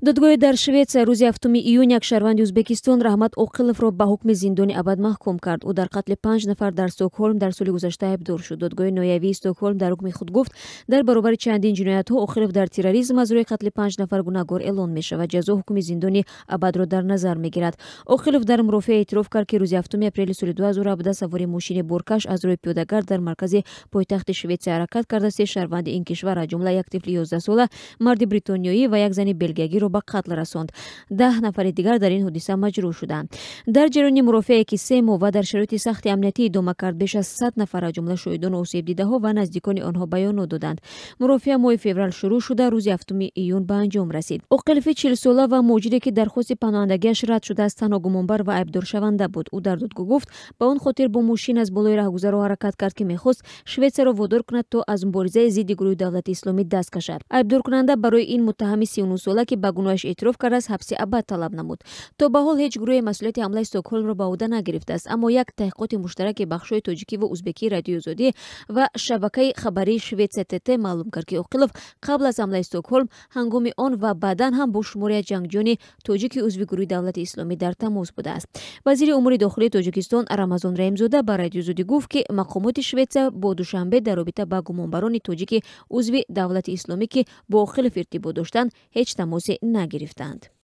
Додгоҳи дар Шветсия рӯзи 7 июн як шаҳрванди Ӯзбекистон Раҳмат Оқиловро ба ҳукми зиндони абад маҳкум кард. Ӯ дар қатли 5 нафар дар Стокҳолм дар соли гузашта айбдор шуд. Додгоҳи ноҳиявии Стокҳолм дар ҳукми худ гуфт, дар баробари чандин ҷиноятҳо Оқилов дар терроризм аз рӯи қатли 5 нафар гунаҳгор эълон мешавад. Ҷазо ҳукми зиндони абадро дар назар мегирад. Оқилов дар мурофиа эътироф кард, ки рӯзи 7 апрели соли 2017 савори мошини боркаш аз рӯи пиёдагард дар маркази пойтахти Шветсия ҳаракат карда, 3 шаҳрванди ин кишвар, аз ҷумла як тифли 11сола, марди бритониёӣ ва як зани белгиягиро ба қатл расонд. 10 нафари дигар дар ин ҳодиса маҷрӯҳ шуданд. Дар ҷараёни мурофиае, ки 3 моҳ ва дар шароити сахти амниятӣ идома кард, беш аз 100 нафар, аз ҷумла шоҳидону осебдидаҳо ва наздикони онҳо баёнот доданд. Мурофиа моҳи феврал шурӯъ шуда, рӯзи 7 июн ба анҷом расид. Оқилови 40сола ва муҳоҷире, ки дархости паноҳандагиаш рад шудааст, танҳо гумонбар ва айбдоршаванда буд. Ӯ дар додгоҳ гуфт, ба он хотир бо мошин аз болои раҳгузарҳо ҳаракат кард, ки мехост Шветсияро водор кунад, то аз муборизаи зидди гурӯҳи давлати исломӣ даст кашад. Айбдоркунанда барои ин муттаҳами 39сола, ки ба гуноҳаш эътироф кардааст, ҳабси абад талаб намуд. То ба ҳол ҳеҷ гурӯҳе масъулияти ҳамлаи Стокҳолмро ба уҳда нагирифтааст, аммо як таҳқиқоти муштараки бахшҳои тоҷикӣ ва узбекии Радиои Озодӣ ва шабакаи хабарии Шветсия ТТ маълум кард, ки Оқилов қабл аз ҳамлаи Стокҳолм, ҳангоми он ва баъдан ҳам бо шумори аз ҷангҷӯёни тоҷики узви гурӯҳи давлати исломӣ дар тамос будааст. Вазири умури дохилии Тоҷикистон Рамазон Раҳимзода ба Радиои Озодӣ гуфт, ки мақомоти Шветсия бо Душанбе дар робита ба гумонбарони тоҷики узви давлати исломӣ, ки бо Оқилов иртибот доштанд, ҳеҷ тамосе нагирифтанд.